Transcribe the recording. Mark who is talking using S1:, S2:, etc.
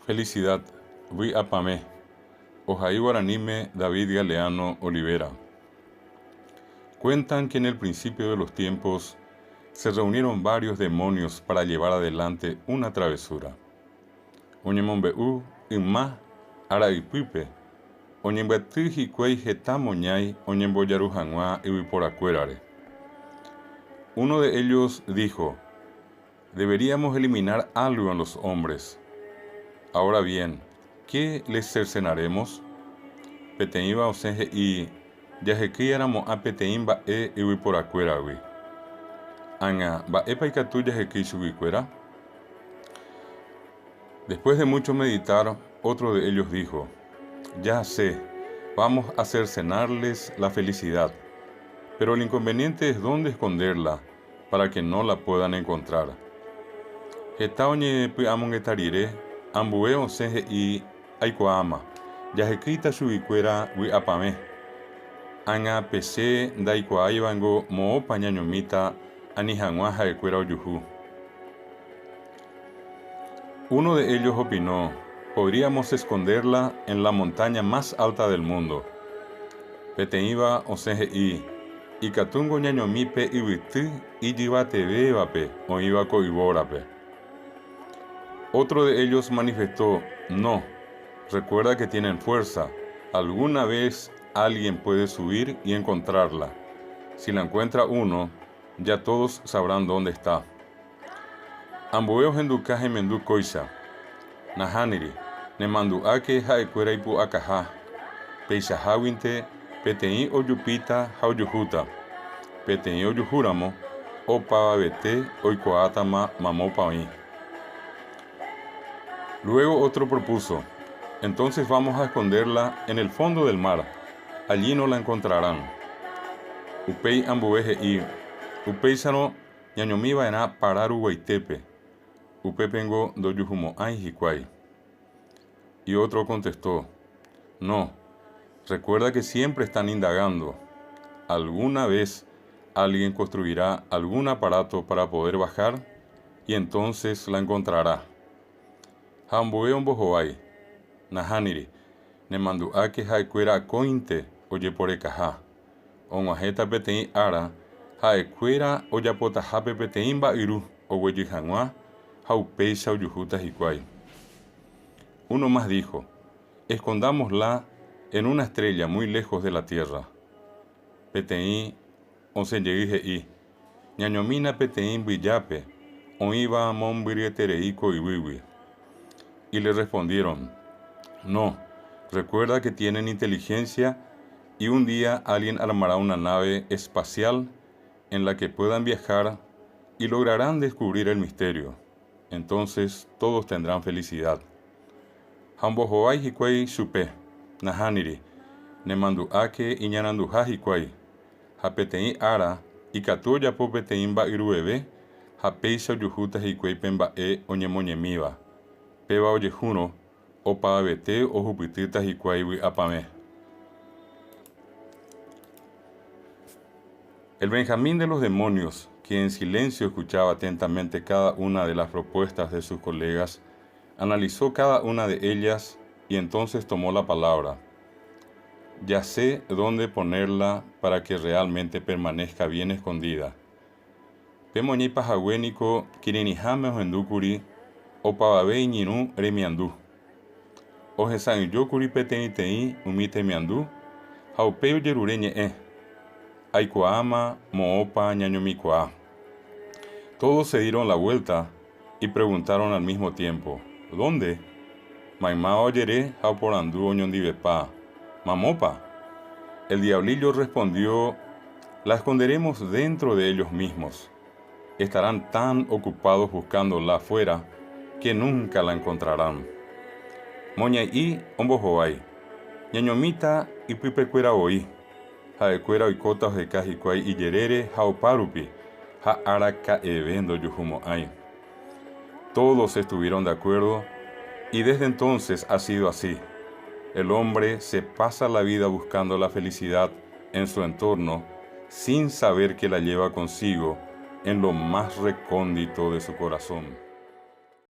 S1: Felicidad, vy'apavẽ. Ohai guaraníme David Galeano Olivera. Cuentan que en el principio de los tiempos se reunieron varios demonios para llevar adelante una travesura. Oñemombe'u yma ára ypýpe oñembyaty hikuái heta moñái oñembojaru hag̃ua yvyporakuérare. Uno de ellos dijo, Deberíamos eliminar algo en los hombres. Ahora bien, qué les cercenaremos? Peteĩva osẽ he'i, Jahekýiaramo'ã peteĩ mba'e yvyporakuéragui. Ág̃a, mba'épa ikatu jahekýi chuguikuéra? Después de mucho meditar, otro de ellos dijo, Ya sé, vamos a cercenarles la felicidad. Pero el inconveniente es dónde esconderla para que no la puedan encontrar. Heta oñepy'amongeta rire, ambue osẽ he'i aikuaáma, jahekýita chuguikuéra vy'apavẽ. Ág̃a pe che ndaikuaáivango moõpa ñañomíta ani hag̃ua ha'ekuéra ojuhu. Uno de ellos opinó, Podríamos esconderla en la montaña más alta del mundo. Peteĩva osẽ he'i, Ikatúngo ñañomi pe yvyty ijyvatevévape oĩva ko yvórape. Otro de ellos manifestó, No, recuerda que tienen fuerza, alguna vez alguien puede subir y encontrarla. Si la encuentra uno, ya todos sabrán dónde está. Ambue ohenduka hemendu kóicha, Nahániri, nemandu'áke ha'ekuéra ipu'akaha, peichaháguinte peteĩ ojupíta ha ojuhúta. Peteĩ ojuhúramo, opavavete oikuaátama mamópa oĩ. Luego otro propuso, Entonces vamos a esconderla en el fondo del mar, allí no la encontrarán. Upéi ambue he'i, Upéicharõ ñañomiva'erã para ruguaitépe, upépengo ndojuhumo'ãi hikuái. Y otro contestó, No, recuerda que siempre están indagando. Alguna vez alguien construirá algún aparato para poder bajar y entonces la encontrará. Ha ambue ombohovái, Nahániri, nemandu'áke ha'ekuéra akóinte ojeporekaha. Og̃uahẽta peteĩ ára ha'ekuéra ojapotahápe peteĩ mba'yru oguejy hag̃ua ha upéicha ojuhúta hikuái. Uno más dijo, Escondámosla en una estrella muy lejos de la tierra. Peteĩ osẽ jey he'i, Ñañomína peteĩ mbyjápe oĩva mombyryeterei ko yvýgui. Y le respondieron, No, recuerda que tienen inteligencia y un día alguien armará una nave espacial en la que puedan viajar y lograrán descubrir el misterio. Entonces todos tendrán felicidad. Ha ombohovái hikuái chupe, Nahániri, nemandu'áke iñaranduha hikuái, ha peteĩ ára ikatu ojapo peteĩ mba'yruveve ha péicha ojuhúta hikuái pe mba'e oñemoñemíva. Péva ojehúrõ, opavavete ohupytýta hikuái vy'apavẽ. El Benjamín de los demonios, que en silencio escuchaba atentamente cada una de las propuestas de sus colegas, analizó cada una de ellas y entonces tomó la palabra. Ya sé dónde ponerla para que realmente permanezca bien escondida. Pe moñái pahague niko kirirĩháme ohendúkuri opavave iñirũ remiandu. Ohesa'ỹijókuri peteĩteĩ umi temiandu ha upéi ojerure ñe'ẽ, Aikuaáma moõpa ñañomikuaa. Todos se dieron la vuelta y preguntaron al mismo tiempo, ¿Dónde? Maymáva ojere ha oporandu oñondivepa, Mamópa? El diablillo respondió, La esconderemos dentro de ellos mismos. Estarán tan ocupados buscándola afuera que nunca la encontrarán. Moñai'i ombohovái, Ñañomíta ipypekuéra voi. Ha'ekuéra oikóta oheka hikuái ijerére ha opárupi, ha araka'eve ndojuhumo'ãi. Todos estuvieron de acuerdo y desde entonces ha sido así. El hombre se pasa la vida buscando la felicidad en su entorno sin saber que la lleva consigo en lo más recóndito de su corazón.